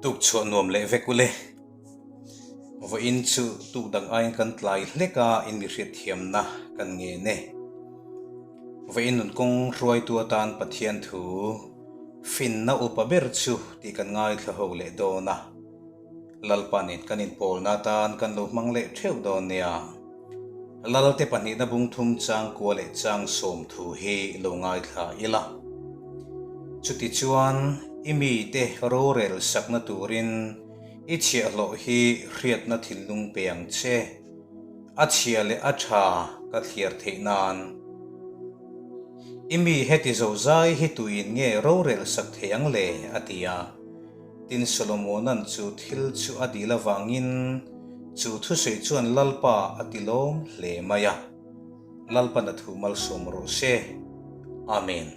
Tuk chhuah nuam leh vek ule. Vawiin chu tuk dang aiin kan tlai hlek a, in mi hriatthiamna kan ngen e. Vawiin nun kawng hruaitu atan Pathian thu finna upa ber chu tih kan ngaithla ho leh dawn a. Lalpanin kan inpawlna atan kan lo hmang leh theuh dawn nia. Lalte pahnihna bung thum chang kua leh chang sawm thu hi lo ngaithla ila. Chutichuan, i mite rorel sakna turin i chhiahhlawh hi hriatna thinlung pe ang che. A chhia leh a tha ka thliar theih nan. I mi heti zozai hi tuin nge rorel sak thei ang le? a ti a. Tin, Solomona'n chu thil chu a dil avangin chu thusawi chuan Lalpa a ti lawm hle mai a. Lalpan a thu malsawm rawh se. Amen.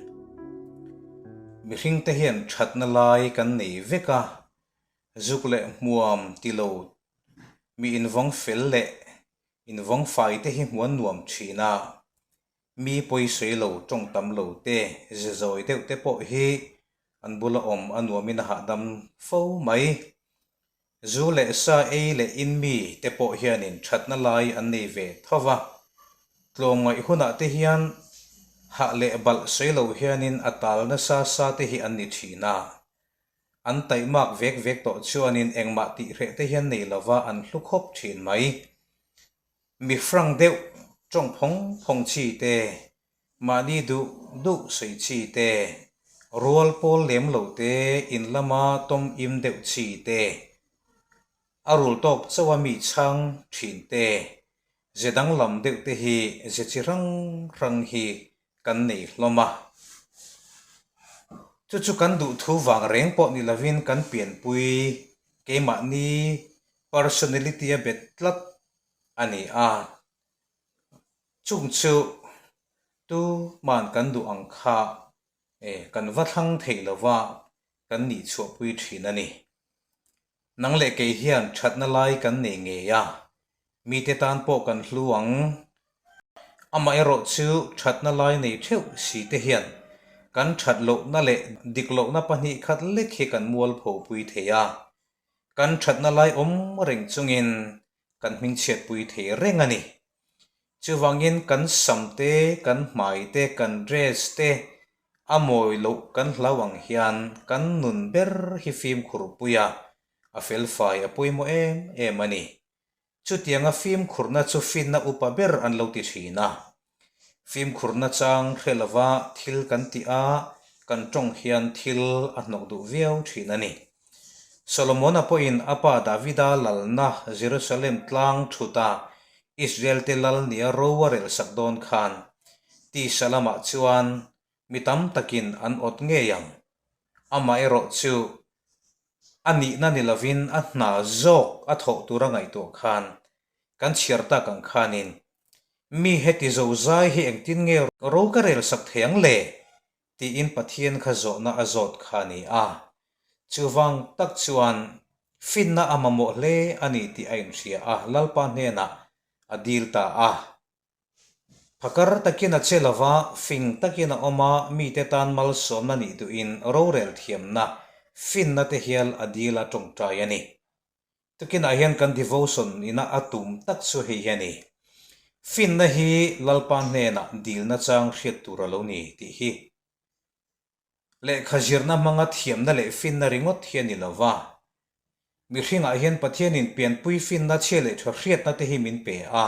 Mihringte hian thatna lai kan nei vek a, zuk leh hmuam ti lo mi invawng fel leh invawng fai te hi hmuan nuam thin a, Mi pawisawi lo, tawng tam lo te, ze zawi deuh te pawh hi an bula awm a nuamin a hahdam fo mai. Zu leh sa ei leh in mi te pawh hianin thatna lai an nei ve tho va. Tlawmngaih hunah te hian hah leh balh sawi lo hianin a tal nasa sa te hi an ni thin a. An taihmak vek vek tawh chuanin engmah tihhreh te hian nei lova an hlu khawp thin mai. Mi hrang deuh tawng phawng phawng chi te, mahni duh duh sawi chi te, rual pawl lem lo te, in lama tawm im deuh chi te, a rul tawk chauha mi chhang thin te, ze danglam deuh te hi ze chi hrang hrang hi kan nei hlawm a. Chu chu kan duh thu vang reng pawh ni lovin kan pianpui keimahni personality a bet tlat a ni a. Chung chu tuman kan duh ang kha kan va thlang theih lova kan nih chhuahpui thin a ni. Nang leh kei hian thatna lai kan nei ngei a, mite tan pawh kan hlu ang. Amaherawh chu thatna lai nei theuh si te hian kan that lohna leh dik lohna pahnih khat lek hi kan mualpho pui thei a, kan thatna lai awm reng chungin kan hmingchhiatpui thei reng a ni. Chuvangin kan sam te, kan hmai te, kan dress te a mawi loh kan hlau ang hian kan nun ber hi fimkhurpui a, a felfai a pawimawh em em a ni. Chutianga fimkhurna chu finna upa ber an lo ti thin a. Fimkhurna chang hre lova thil kan tih a, kan tawng hian thil a hnawk duh viau thin a ni. Solomona pawhin a pa Davida lalna Jerusalem tlang thuta Israelte lal nia ro a relsak dawn khan tisa lamah chuan mi tam takin an awt ngei ang. Amaherawh chu a nihna ni lovin a hna zawk a thawh tura ngaihtuah khan kan chhiar tak ang khanin mi heti zozai hi engtin nge ro ka relsak thei ang le? tiin Pathian kha zawhna a zawt kha a ni a. Chuvang tak chuan finna a mamawh hle a ni tih a inhria a, Lalpa hnenah a dil ta a. Phakar takin a che lova, fing takin a awm a, mite tan malsawmna nih duhin rorel thiamna, finna te hial a dil a tawngtai a ni. Tukinah hian kan devotion ina a tum tak chu hei hi a ni. Finna hi Lalpa hnenah dilna chang hriat tur a lo ni tih hi. Lehkha zirna hmanga thiamna leh finna ringawt hi a ni lo va. Mihringah hian Pathianin pianpui finna chhia leh tha hriatna te hi min pe a.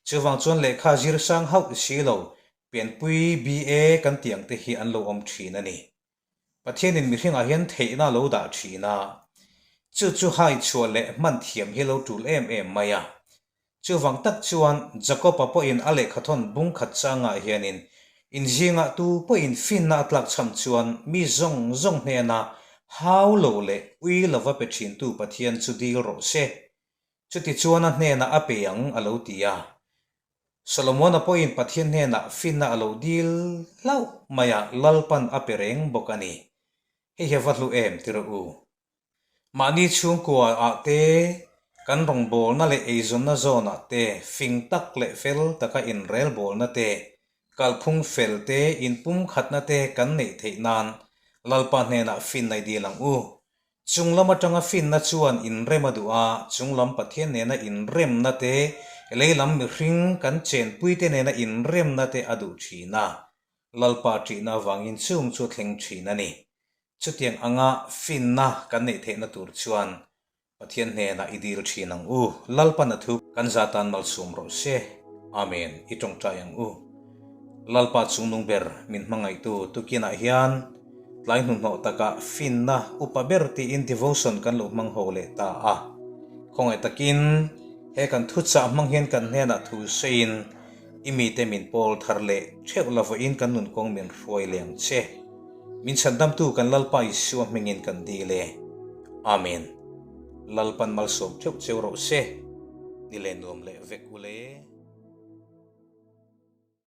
Chuvang chuan lehkha zir sang hauh si lo pianpui BA kan tih ang te hi an lo awm thin a ni. Pathianin mihringah hian theihna a lo dah thin a, chu chu hai chhuah leh hman thiam hi lo tul em em mai a. Chuvang tak chuan Jakob-a pawhin a lehkhathawn bung khat changah hianin inzingah tu pawhin finna a tlakchham chuan mi zawng zawng hnena hau lo leh ui lova pe thintu Pathian chu dil rawh se. Chutichuan a hnenah a pe ang a lo ti a. Solomona pawhin Pathian hnenah finna a lo dil hlauh mai a, Lalpan a pe reng bawk a ni. Hei hi a va hlu em ti rawh u. Mahni chhungkua ah te, kan rawngbawlna leh eizawnna zawnah te, fing tak leh fel taka inrelbawlna te, kalphung fel te, inpumkhatna te kan neih theih nan Lalpa hnenah finna i dil ang u. Chunglam atanga finna chuan inrem a duh a, chunglam Pathian nena inremna te, lei lam mihring kan chenpuite nena inremna te a duh thin a. Lalpa ṭihna avangin chung chu a thleng thin a ni. Chutiang anga finna kan neih theihna tur chuan Pathian hnenah i dil thin ang u. Lalpan a thu kan za tan malsawm rawh se. Amen. I tawngtai ang u. Lalpa chungnung ber min hmangaihtu tukinah hian tlai hnuhnawh takah finna upa ber tiin devotion kan lo hmang ho leh ta a. Khawngaih takin he kan thuchah hmang hian kan hnenah thu sawiin i mite min pawl thar leh theuh la vawiin kan nunkawng min hruai leh ang che. Min chhandamtu kan Lalpa Isua hmingin kan dil e. Amen. Lalpan malsawm theuh cheu rawh se. Ni leh nuam leh vek u le.